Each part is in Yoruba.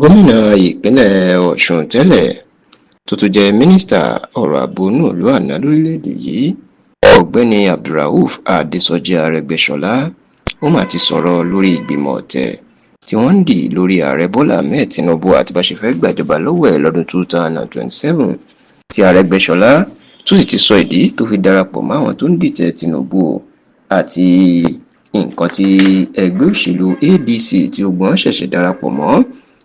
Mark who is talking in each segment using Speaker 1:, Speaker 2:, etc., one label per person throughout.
Speaker 1: Gómìnà ìpínlẹ̀ Ọ̀ṣun tẹ́lẹ̀, tó tún jẹ́ mínísítà ọ̀rọ̀ ààbò inú ìlú àná lórílẹ̀‐èdè yìí, Ọ̀gbẹ́ni Abdulrauf Adésọjí Arẹ́gbẹ́sọlá, ó mà ti sọ̀rọ̀ lórí ìgbìmọ̀ ọ̀tẹ̀ tí wọ́n ń dì lórí Ààrẹ Bọ́lá Ahmed Tinubu àti bá ṣe fẹ́ gbàjọba lọ́wọ́ ẹ̀ lọ́dún 2027, tí Arẹ́gbẹ́sọlá tó sì ti sọ ìdí tó fi darapọ̀ mọ́ àwọn tó ń dìtẹ̀ Tinubu àti nǹkan tí ẹgbẹ́ òṣèlú ADC tí gbogbo wọn ṣẹ̀ṣẹ̀ darapọ̀ mọ́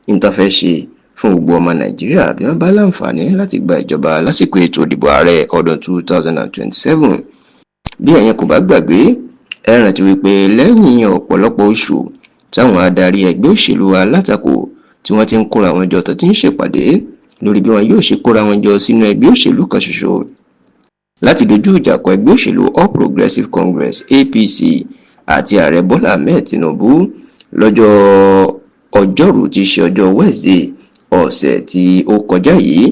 Speaker 1: ní tó fẹ́ ṣe fún gbogbo ọmọ Nàìjíríà bí wọ́n bá láǹfààní láti gba ìjọba lásìkò ètò ìdìbò ààrẹ ọdún 2027. Bí ẹ̀yin kò bá gbàgbé, ẹ rántí wípé lẹ́yìn ọ̀pọ̀lọpọ̀ oṣù táwọn adarí ẹgbẹ́ òṣèlú alátakò tí wọ́n ti ń kóra wọn jọ, tó ti ń ṣèpàdé lórí bí wọn yóò ṣe kóra wọn jọ sínú ẹgbẹ́ òṣèlú kan ṣoṣo láti dojú ìjà kọ ẹgbẹ́ òṣèlú All Progressives Congress, APC, àti Ààrẹ Bọ́lá Ahmed Tinubu, lọ́jọ́ Ọjọ́rú tí í ṣe ọjọ́ Wednesday ọ̀sẹ̀ tí ó kọjá yìí,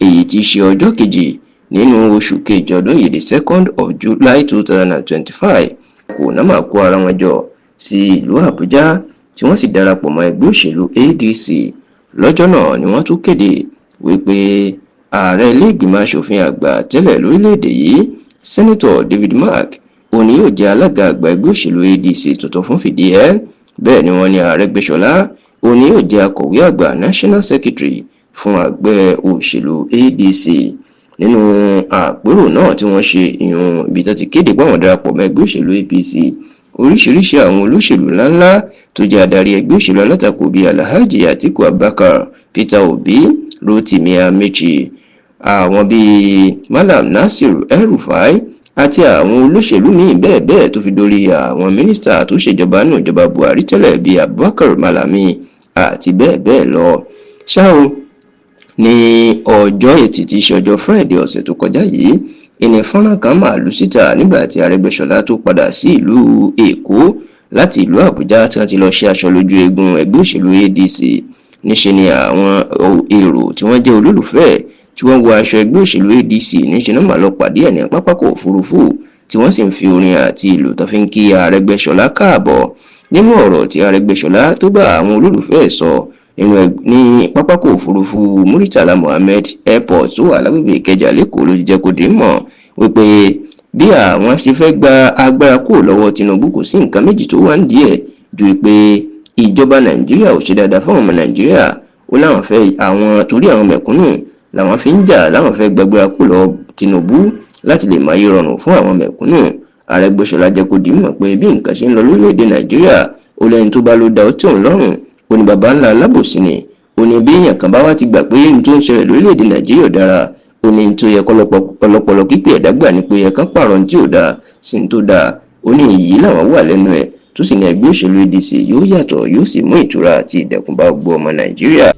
Speaker 1: èyí tí í ṣe ọjọ́ kejì nínú oṣù kejì ọdún yìí, the 2nd of July 2025, kò náà máa kó ara wọn jọ sí ìlú Àbújá, tí wọ́n sì darapọ̀ mọ́ ẹgbẹ́ òṣèlú ADC. Lọ́jọ́ náà ni wọ́n tún kéde wípé ààrẹ ilé ìgbìmọ̀ asòfin àgbà tẹ́lẹ̀ lórílẹ̀‐èdè yìí, Senator David Mark, òní yóò jẹ́ alága àgbà ẹgbẹ́ òṣèlú ADC tuntun fún fìdíhẹ́. Bẹ́ẹ̀ ni wọ́n ní Arẹ́gbẹ́ṣọlá òní yóò jẹ́ akọ̀wé àgbà, national secretary, fún àgbẹ̀ òṣèlú ADC. Nínú àpérò náà tí wọ́n ṣe, ìyún ibi tó ti kéde pé àwọn darapọ̀ mọ́ ẹgbẹ́ òṣèlú APC, oríṣiríṣi àwọn olóṣèlú ńláńlá tó jẹ́ adarí ẹgbẹ́ òṣèlú alátakò bíi Alhaji Atiku Abubakar, Peter Obi, Rotimi Amaechi, àwọn bíi Malam Nasir El-Rufai àti àwọn olóṣèlú míín bẹ́ẹ̀ bẹ́ẹ̀, tó fi dórí àwọn mínísítà tó ṣèjọba nù ìjọba Buhari tẹ́lẹ̀ bíi Abubakar Malami àti bẹ́ẹ̀ bẹ́ẹ̀ lọ. Ṣá o, ní ọjọ́ Ẹtì tí í ṣe ọjọ́ Friday ọ̀sẹ̀ tó kọjá yìí, ìní fọ́nrán kan máa lu síta nígbà tí Arẹ́gbẹ́ṣọlá tó padà sí ìlú Èkó láti ìlú Àbújá tí wọ́n ti lọ ṣe aṣọ lójú eegun ẹgbẹ́ òṣèlú ADC. Níṣe ni àwọn èrò tí wọ́n jẹ́ olólùfẹ́, tí wọ́n wọ aṣọ ẹgbẹ́ òṣèlú ADC, níṣẹ́ náà máa lọ pàdé ẹ̀ ní pápákọ̀ òfurufú, tí wọ́n sì ń fi orin àti ìlù tó fi ń kí Arẹ́gbẹ́ṣọlá káàbọ̀. Nínú ọ̀rọ̀ tí Arẹ́gbẹ́ṣọlá tó bá àwọn olólùfẹ́ ẹ̀ sọ ní pápákọ̀ òfurufú Muritala Muhammed Airport tó wà lágbègbè Ìkẹjà l'Ékòó, ló ti jẹ́ kó di mọ̀ wípé bí àwọn ṣe fẹ́ gba agbára kúrò lọ́wọ́ Tinubu, kò sí nǹkan méjì tó wà nídìí ẹ̀ ju pé ìjọba Nàìjíríà ò ṣe dáadáa fáwọn ọmọ Nàìjíríà. Ó láwọn fẹ́ àwọn torí àwọn mẹ̀kúnnù làwọn fi ń jà, láwọn fẹ́ gbàgbára kúrò lọ́wọ́ Tinubu láti lè máa yí rọrùn fún àwọn mẹ̀kúnnù. Arẹ́gbẹ́ṣọlá jẹ́ kó di mọ̀ pé bí nǹkan ṣe ń lọ lórílẹ̀‐èdè Nàìjíríà, ó lẹ́ni tó bá ló da ó tí òun lọ́rùn, ó ní baba ńlá alábòsí ni. Ó ní bí èèyàn kan bá wá ti gbà pé ohun tó ń ṣẹlẹ̀ lórílẹ̀‐èdè Nàìjíríà ò dára, ó ní tó yẹ kọ́lọpọlọ pípé ẹ̀dá gbà ní pé ẹ̀kan pààrọ̀ ní tí ò dáa sí ní tó dáa. Ó ní èyí làwọn wà lẹ́nu ẹ̀, tó sì ní ẹgbẹ́ òṣèlú ADC yóò yàtọ̀, yóò sì mú ìtura àti ìdẹ̀kùn bá gbogbo ọmọ Nàìjíríà.